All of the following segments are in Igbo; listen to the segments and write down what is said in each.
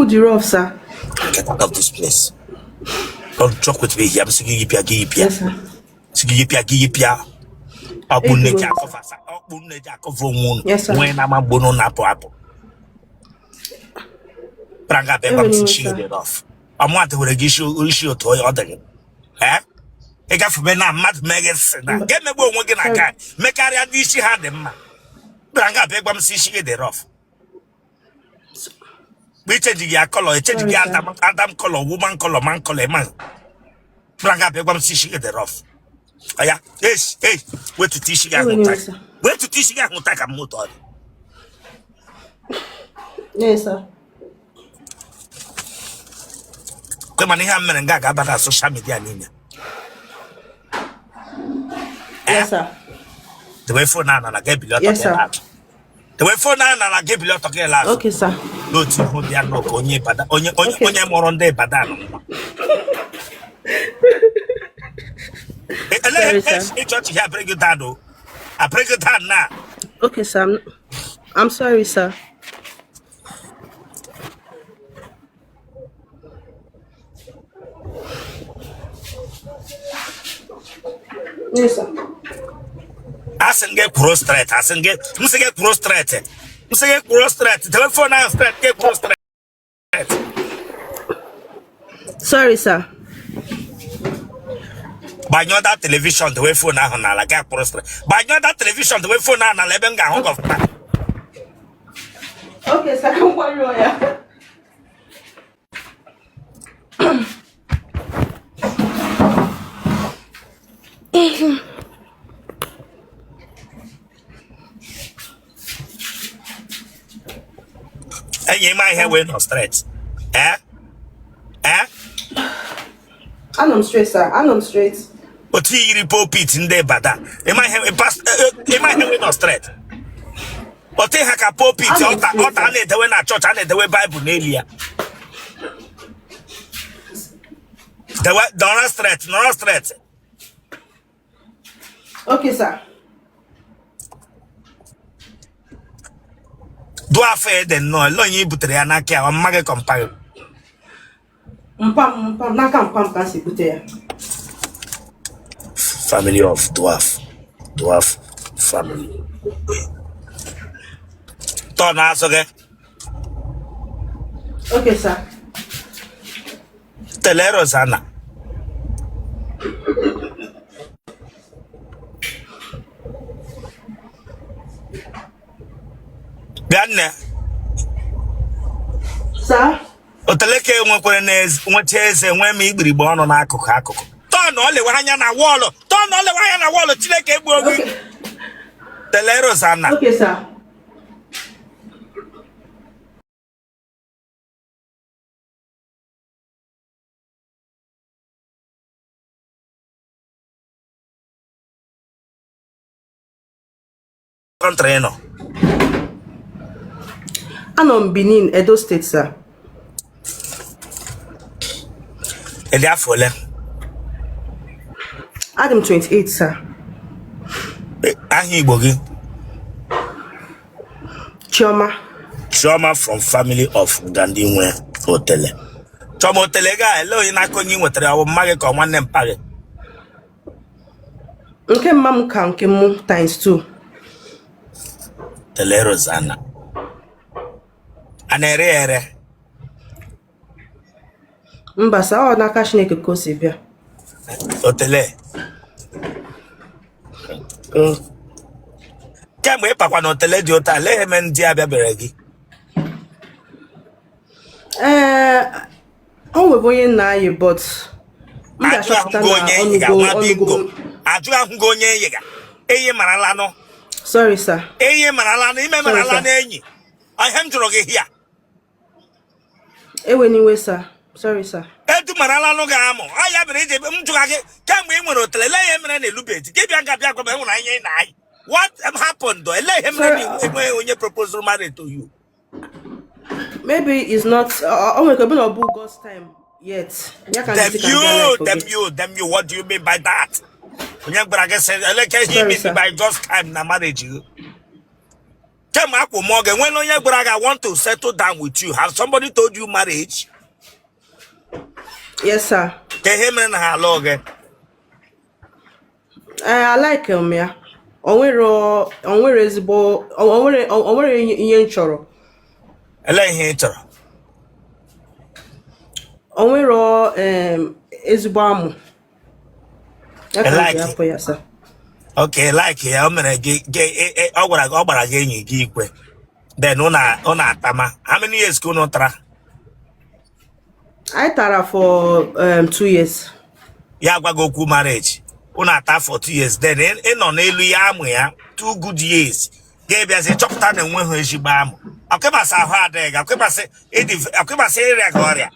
Ihu dị rough, sir. Get out of this place. Don't joke with me here. M sị gị yipịa gị yipịa. Yes, sir. Sị gị yipịa gị yipịa. Ọkpụ nne ji Eyipụgo m, sir. akọva sa. Ọkpụ nne ji akọva onwe unu. Yes, sir. Nwee na-ama mgbe unu na-apụ apụ. Pranga bụ ebe m Ewela si iwe, chi sir. dị rough. Ọmụ adịwere gị isi isi otu ọ dị gị. Eh? Ị gafebe na mmadụ mee gị sị na Mba. ga-emegbu onwe gị na Sorry. ka mekarịa ndị isi ha dị mma. Pranga bụ ịgwa m si isi gị dị rough. Mgbe ichenjighị ya color echenjighị Sorry, sir. Adam Adam color woman color man color man pranga bịa gwa m si isi gị dị rough ọya esh esh wetutu isi gị ahụ Ewela ụta iwe, sir. wetutu isi gị ahụ ụta ka m ụtọ ọ dị Yes, sir. kwe mana ihe a mere nga ga-aba na social media niile. Yes, sir. Dewe phone a n'ala ga-ebili ọtọ Yes, gị sir. azụ. Dewe phone a n'ala ga-ebili ọtọ gị azụ. Okay, sir. N'otu ihu bịa nọ ka onye Ibadan onye onye Okay. onye mụrụ ndị Ibadan nwa. Sorry, sir. Ịchọọchị ya bring you down o. I bring you down now. Okay, sir. I'm sorry, sir. Yes, sir. Asị m gị kwụrụ straight, asị m gị, m sị gị kwụrụ straight, m sị gị kwụrụ straight, dewe phone ahụ straight, gị kwụrụ straight. Sorry, sir. Gbanyụọ that television, dewe phone ahụ n'ala, gị kwụrụ straight. Gbanyụọ that television, dewe phone ahụ n'ala ebe m ga-ahụ gị ọfụma. Okay, sir. Ka m gbanyụọ ya. Enyi ị ma ihe wee nọ straight. Eh? Eh? Anọ m straight, sir. Anọ m straight. Otu yiri pulpit ndị Ibadan. Ị ma ihe ị ma ihe wee nọ straight. Otu ha ka pulpit altar altar a na-edewe na chọọchị a na-edewe Baịbụl n'elu ya. Dewe nọrọ straight nọrọ straight. Okay, sir. Dwarf dị nnọọ ele onye i butere ya n'aka ya ọ mma gị ka mpa gị? Mpa m mpa m n'aka mpa m ka m si bute ya. Family of dwarf dwarf family. Tọọ n'azụ gị. Okay, sir. Tele Rosanna. Bịa nne. Sir? Otele ka enwekwara nwecha eze nwee ma igbirigbe ọnụ n'akụkụ akụkụ. Tọọ na ọ lewe anya na wall. Tọọ na ọ lewe anya na wall Chineke egbuo gị. Okay. Tele Rosanna. Okay, sir. Country ị nọ? Anọ m Benin, Edo State, sir. Ị dị afọ ole? Adị m 28, sir. Aha Igbo gị? Chioma. Chioma from family of nga ndị nwe otele. Chioma otele gị a ele onye n'aka onye ị nwetara ọ bụ mma gị ka ọ nwanne mpa gị? Nke mma m ka nke mụ times 2. Tele Rosanna. A na-ere ya ere? Mba sir, ọ n'aka Chineke ka o si bịa. Otele. Kemgbe ị pakwa na otele dị ụtọ, lee ihe mere ndị abịabere gị. Ee, o nwebe onye m na-ayị but m Ajụ ga-achọpụta ahụgo na onye enyi ga ọnụgo nwa ọnụgo bingo. Ajụ ahụgo onye enyi ga. Enyi marala nụ. Sorry, sir. Enyi marala nụ, ime Sorry, marala sir. na enyi. Ọ ihe m jụrụ gị hia. Ewena iwe, sir. Sorry, sir. Edu marala nụ ga-amụ. Ọ ya mere iji m jụga gị kemgbe ị nwere otele lee ihe mere na elubeghị gị bịa nga bịa gwa m enwere anya ị na-ayị. What happened? Elee ihe mere na enweghị onye proposal marriage to you? Maybe it's not o nwere ike bụ na ọ bụ God's time yet. Ya ka Damn m si ka m bịa you, life damn gị. you, damn you. What do you mean by that? Onye gwara gị sị eleke ihe Sorry, mean sir. by God's time na marriage gị? Kemgbe akwụ mụọ gị, enwela onye gwara gị, "I want to settle down with you"? Have somebody told you marriage? Yes, sir. Ka ihe mere na ha alụọ gị? Ee, I like m ya. O nwere ezigbo o nwere ihe m chọrọ. Elee ihe ị chọrọ? O nwere ezigbo amụ. Ya ka m ji Like. hapụ ya, sir. Okay, like ya o mere gị ọ gwara gị, ọ gbara gị enyi gị ikwe, then ụnụ atama. How many years ka ụnụ tara? Anyị tara for 2 years. Ya gwa gị okwu marriage, ụnụ ata for 2 years, then ị nọ n'elu ya amụ ya 2 good years, ga-ebiazi chọpụta na enweghị ezigbo amụ. Akwịmasị ahụ adịghị gị, akwịmasị akwịmasị ịrịa gị ọrịa,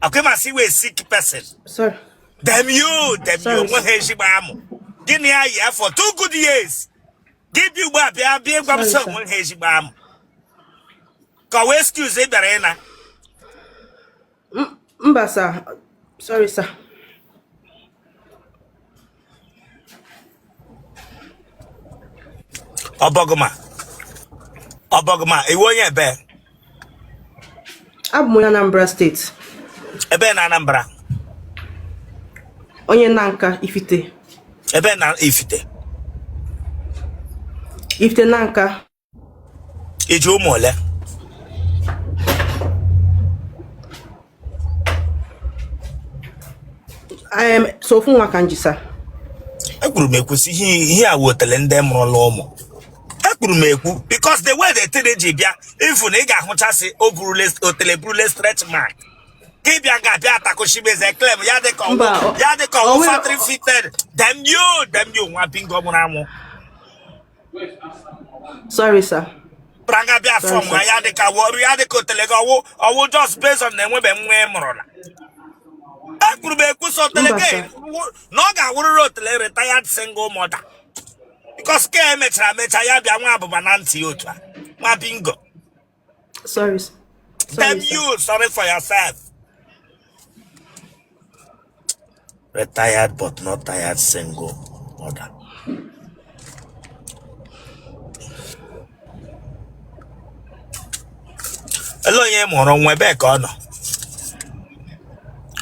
akwịmasị iwe sick person. Sorry. Damn you, damn you. Sorry, sir. Onweghị ezigbo amụ gịnị ya yi ya for 2 good years, gị bịa ugbu a bịa bịa ịgwa m Sorry, sị sir. onweghị ezigbo amụ, ka ọ wee excuse ị bịara ịna. Mba, sir. Sorry, sir. Ọbọgụma, ọbọgụma, iwe onye ebe? Abụ m onye Anambra State. Ebe na Anambra? Onye Nanka Ifite. Ebe na Ifite? Ifite Nanka. Iji ụmụ ole? So ofu nwa ka m ji, sir. Ekwuru m ekwusi ihe a wetara ndị mụrụla ụmụ. Ekwuru m ekwu because the way the thing ji bịa ifu na ị ga-ahụchasị o burule otele, burule stretch mark, ka ị bịa ga-abịa atakoshibeze claim ya dị ka ọwụ Mba, ya dị ka o ọwụ nwere factory fitted. Damn you, damn you, nwa bingo mụrụ anwụ. Sorry, sir. Pranga bịa Sorry, form sir. ya dị ka ọrụ ya dị ka otele gị ọwụ ọwụ just based on na enwebe nwa ị mụrụla. Ekwuru m ekwu sọ otele Mba, gị sir. na ọ ga-awụrịrị otele retired single mother, because ka emechara mecha ya bịa nwa abụba na ntị ya otu a, nwa bingo. Sorry, sir. Damn Sorry, sir. you, sorry for yourself. Retired but not tired single mother. Ele onye mụrụ nwa, ebee ka ọ nọ?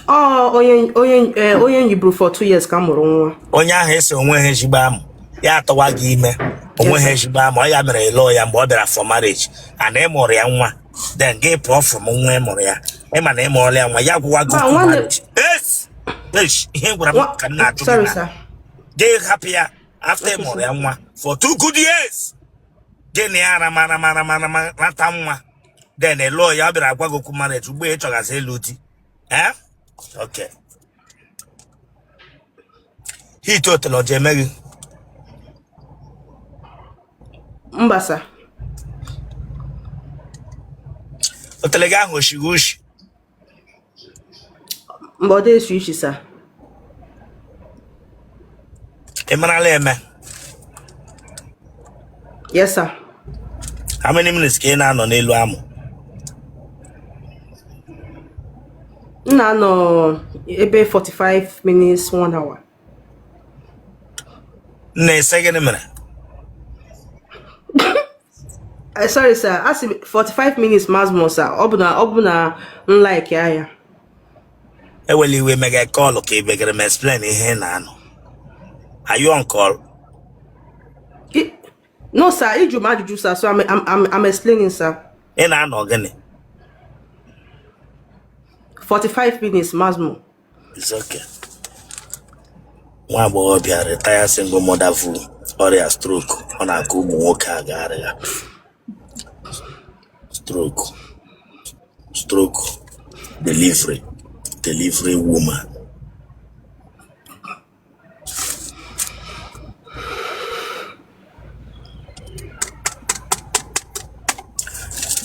Ọ onye yiburu for 2 years ka m mụrụ nwa. Onye ahụ esi onwe ha ezigbo amụ, ya atọwa gị ime onwe Yes, ha sir. ezigbo amụ, ọ ya mere ịlụọ ya mgbe ọ bịara for marriage, and ị mụrụ ya nwa, then gị pụọ from nwa ị mụrụ ya. Ịma na ị mụrụla ya nwa, ya gwụwa gị Mba, okwu nwanne marriage. Yes! Yes, ihe gwara m nwa ka m na-ajụ gị Sorry, na sir. gị hapụ ya after ị Okay, mụrụ sir. ya nwa for 2 good years, gị na ya ara mara mara mara mara nata nwa, then ị lụọ ya, ọ bịara agwa gị okwu marriage, ugbo ị chọgazi ịlụ di. Eh? Okay. Hit hotel ọ ji eme gị? Mba, sir. Otele gị ahụ oshighi ushi? Mgbe ọ dị esu ishi, sir. Ị marala eme? Yes, sir. How many minutes ka ị na-anọ n'elu amụ? M na-anọ ebe 45 minutes, 1 hour. Nna, ese gịnị mere? Sorry, sir. Asị m 45 minutes maximum, sir. Ọ bụ na m like ya ya. Ewela iwe, mega call ka ị begara m explain ihe ị na-anọ. Are you on call? No, sir. Ịjụ m ajụjụ, sir. So I'm explaining, sir. Ị na-anọ gịnị? 45 minutes maximum. It's okay. Nwa agbọghọbịa retire single mother vu ọrịa stroke, ọ na-akụ ụmụ nwoke agagharị ya stroke, stroke delivery woman.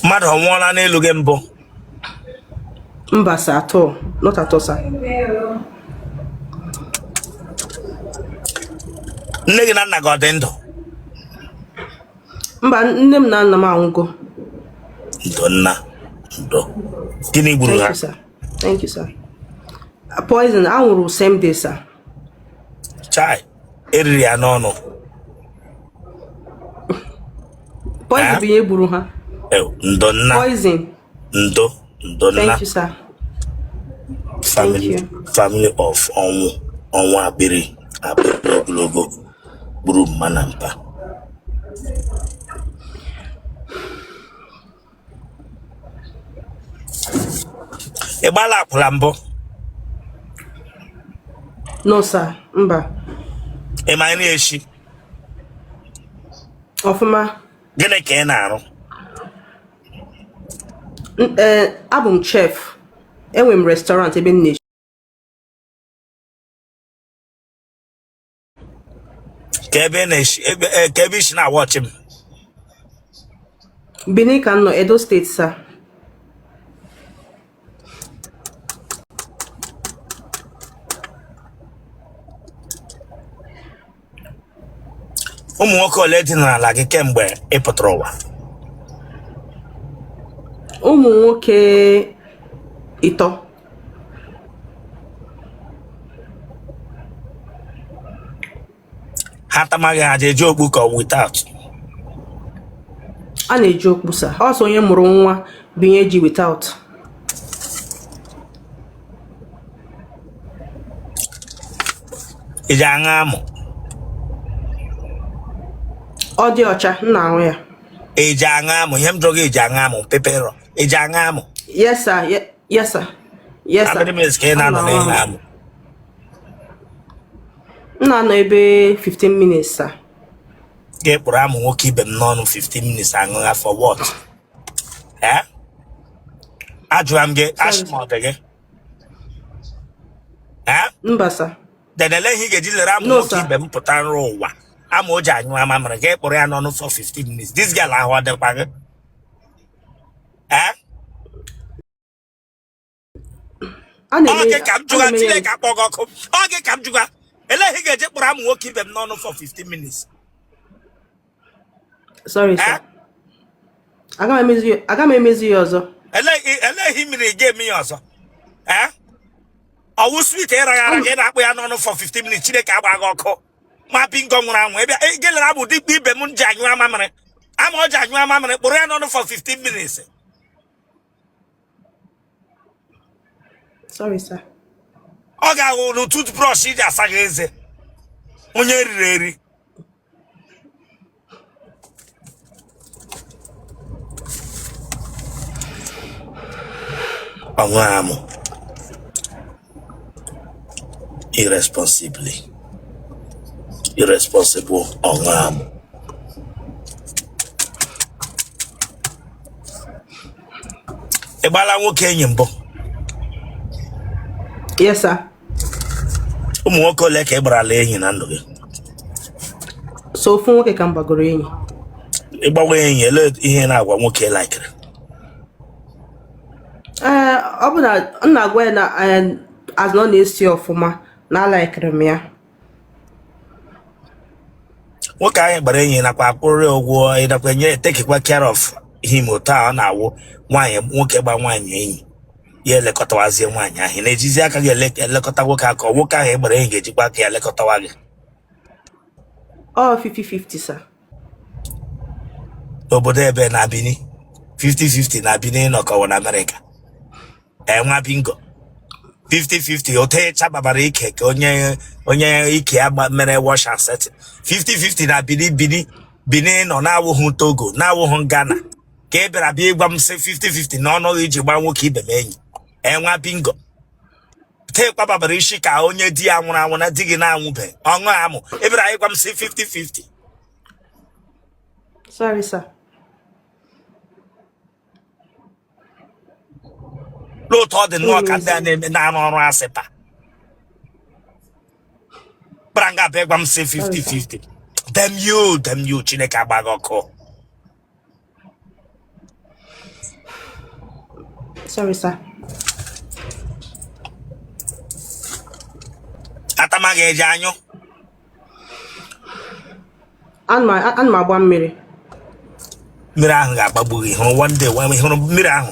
Mmadụ ọ nwụọla n'elu gị mbụ? Mba, sir, at all. Not at all, sir. Nne gị na nna gị ọ dị ndụ? Mba, nne m na nna m anwụgo. Ndo nna, ndo. Gịnị gburu Thank ha? you, sir. Thank you, sir. Poison, anwụrụ same day, sir. Chai, eriri ya n'ọnụ? Poison Eh? bụ ihe gburu ha. Ndo nna. Poison. Ndo, ndo nna. Thank you, sir. Family, Thank you. family of ọnwụ, ọnwụ akpịrị, akpịrị ogologo gburu mma na mpa. Ị gbala akwụla mbụ? No, sir. Mba. Ị ma nri eshi? Ọfụma. Gịnị ka ị na-arụ? Abụ m chef. Enwe m restaurant ebe m na-eshi. Ka ebe ị na-eshi, ka ebe i si na-awatch m. Benin ka m nọ, Edo State, sir. Ụmụ nwoke ole dinarala gị kemgbe ị pụtara ụwa? Ụmụ nwoke ịtọ. Ha tamaghị ha ji eji okpu ka ọ without? A na-eji okpu, sir. Ọ sọ onye mụrụ nwa bụ ihe ji without. Ị ji aṅụ amụ? Ọ dị ọcha, m na-aṅụ ya. Ị ji aṅụ amụ? Ihe m jụrụ gị, ị ji aṅụ amụ pepero? Ị ji aṅụ amụ? Yes, sir. Yes, sir. Yes, How sir. many minutes ka ị na-anọ Ana m n'ịṅụ aṅụ. amụ? M na-anọ ebe 15 minutes, sir. Gị kpụrụ amụ nwoke ibe m n'ọnụ 15 minutes aṅụ ya for what? Eh? Ajụra m gị, Sorry, ashị m sir. ọ dị gị? Eh? Mba, sir. Then ele ihe ị ga-eji lere amụ No, nwoke sir. ibe m pụta nrọ ụwa amụ o ji anyụ amamịrị gị kpụrụ ya n'ọnụ for 15 minutes? This girl, ahụ ọ dịkwa gị? Eh? A Ọ na-eme gị ka m a jụga. na-eme ya. Chineke akpọ gị ọkụ. Ọ gị ka m jụga, ele ihe ị ga-eji kpụrụ amụ nwoke ibe m n'ọnụ for 15 minutes? Sorry, Eh? sir. Aga m emezi ya ọzọ. Ele ihe mere ị ga-eme ya ọzọ? Eh? Ọwụ sweet ịraghị ara gị na-akpụ ya n'ọnụ for 15 minutes? Chineke agba gị ọkụ ma bingo nwụrụ anwụ. Ebe ị lere amụ dikpa ibe m ji anyụ amamịrị, amụ o ji anyụ amamịrị, kpụrụ ya n'ọnụ for 15 minutes. Sorry, sir. Ọ ga-ahụ na toothbrush iji asa gị eze, onye riri eri. Ọṅụ amụ irresponsibly, irresponsible ọṅụ amụ. Ị gbala nwoke enyi mbụ? Yes, sir. Ụmụ nwoke ole ka ị gbarala enyi na ndụ gị? So ofu nwoke ka m gbagoro enyi. Ị gbawa enyi, ele ihe na-agwa nwoke likeri? Ee, ọ bụ na m na-agwa ya na as na ọ na-esi ọfụma na alikiri m ya. Nwoke ahụ gbara enyi nakwa akwụrụ ya ụgwọ, ịnakwa enye, takekwa care of him otu a ọ na-awụ nwaanyị, nwoke gba nwaanyị enyi ya elekọtawazie nwaanyị ahụ? Ị na-ejizi aka gị elekọta nwoke ahụ, ka nwoke ahụ ị gbara enyi ga-ejikwa aka ya elekọtawa gị? Ọ 50-50, sir. N'obodo ebe na Bini, 50-50 na Bini nọkọwụ na Amerịka enwa bingo 50-50 ote chababara ike ka onye onye ike ya mere wash and setting 50-50 na Bini. Bini, Bini nọ na-awụghị Togo, na-awụghị Ghana, ka ị bịara bịa ịgwa m sị 50-50 na ọnụ iji gba nwoke ibe m enyi enwa bingo tekwa babara isi ka onye di ya nwụrụ anwụ na di gị na-anwụbe ọṅụ amụ, ị bịara ịgwa m sị 50-50? Sorry, sir. N'otu ọ dị nnọọ ka ndị a na-eme na-arụ ọrụ asịpa kpara nga bịa gwa m sị 50-50. Damn you, damn you. Chineke agba gị ọkụ. Sorry, sir. Atamaghị eji anyụ? Ana m agba mmiri. Mmiri ahụ ga-agbagbu gị. Hụrụ one day, hụrụ mmiri ahụ,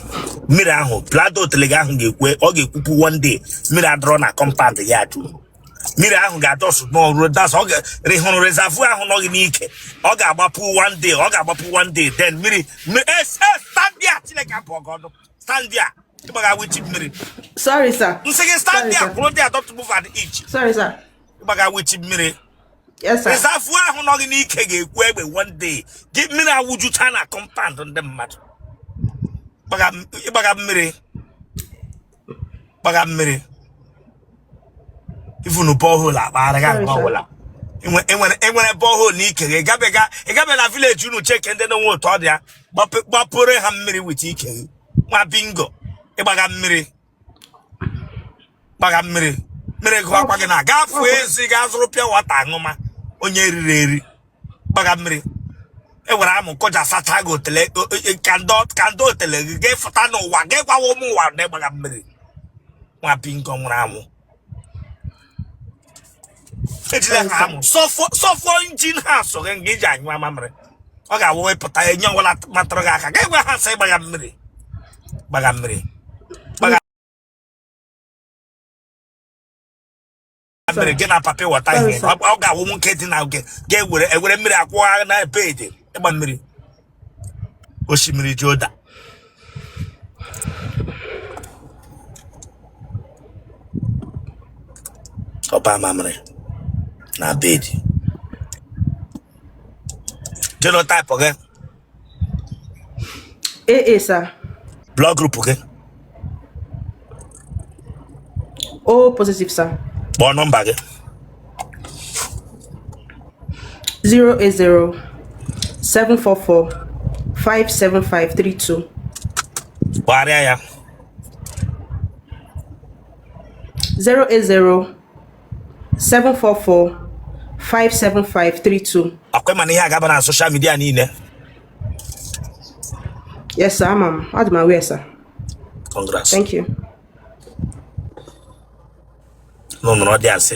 mmiri ahụ bladder otele gị ahụ ga-ekwe, ọ ga-ekwupụ one day. Mmiri adọrọ na compound ya jụrụ. Mmiri ahụ ga-adọsụ n'ọrụ das ọ hụrụ reservoir ahụ nọ gị n'ike, ọ ga-agbapụ one day, ọ ga-agbapụ one day. Then mmiri stand there. Chineke abụọ gị ọnụ. Stand there, ịgbaga wichi mmiri. Sorry, sir. M sị gị stand Sorry, there. sir. Kwụrụ there, don't move an inch. Sorry, sir. Ịgbaga wichi mmiri. Yes, sir. Reservoir ahụ nọ gị n'ike ga-ekwu egbe one day gị, mmiri awụjucha na compound ndị mmadụ. Ịgbaga mmiri, gbaga mmiri. Ifunu borehole akpagharị ga Sorry, nke sir. ọbụla enwere borehole n'ike gị. Ịgabega, ịgabe na village unu, cheke ndị na-enwe otu ọ dị ya, gbapụrụ ha mmiri with ike gị. Nwa bingo, ịgbaga mmiri, gbaga mmiri. Mmiri gụ akwa gị na gaa fụọ ezi, gaa zụrụ pure water aṅụma. Onye riri eri, gbaga mmiri. E were amụ kọja sacha gị otele ka ndị otele gị ga-efụta n'ụwa, ga gwawa ụmụ ụwa na ịgbaga mmiri. Nwa bingo nwụrụ anwụ, ejila ha amụ sọfọ engine ha so gị nga iji anyụ mamịrị. Ọ ga-awụ wepụta enye ọbụla matụrụ gị aka, ga gwa ha sị gbaga mmiri, gbaga mmiri, gbaga mmiri. Gị na papi wọta ihe ọ ga-awụ nwoke dị na oge ga-ewere ewere mmiri akwụ na bed ịgba mmiri osimiri ji ụda. Ọba mamịrị na bed. Genotype gị? AA, sir. Blood group gị? O positive, sir. Kpọọ nọmba gị. 080 744 57532. Gbagharịa ya. 080 744 57532. Akwa mana ihe agaba na social media niile. Yes, sir. I'm aware, sir. Congrats. Thank you. Nọ nọrọ dị asị.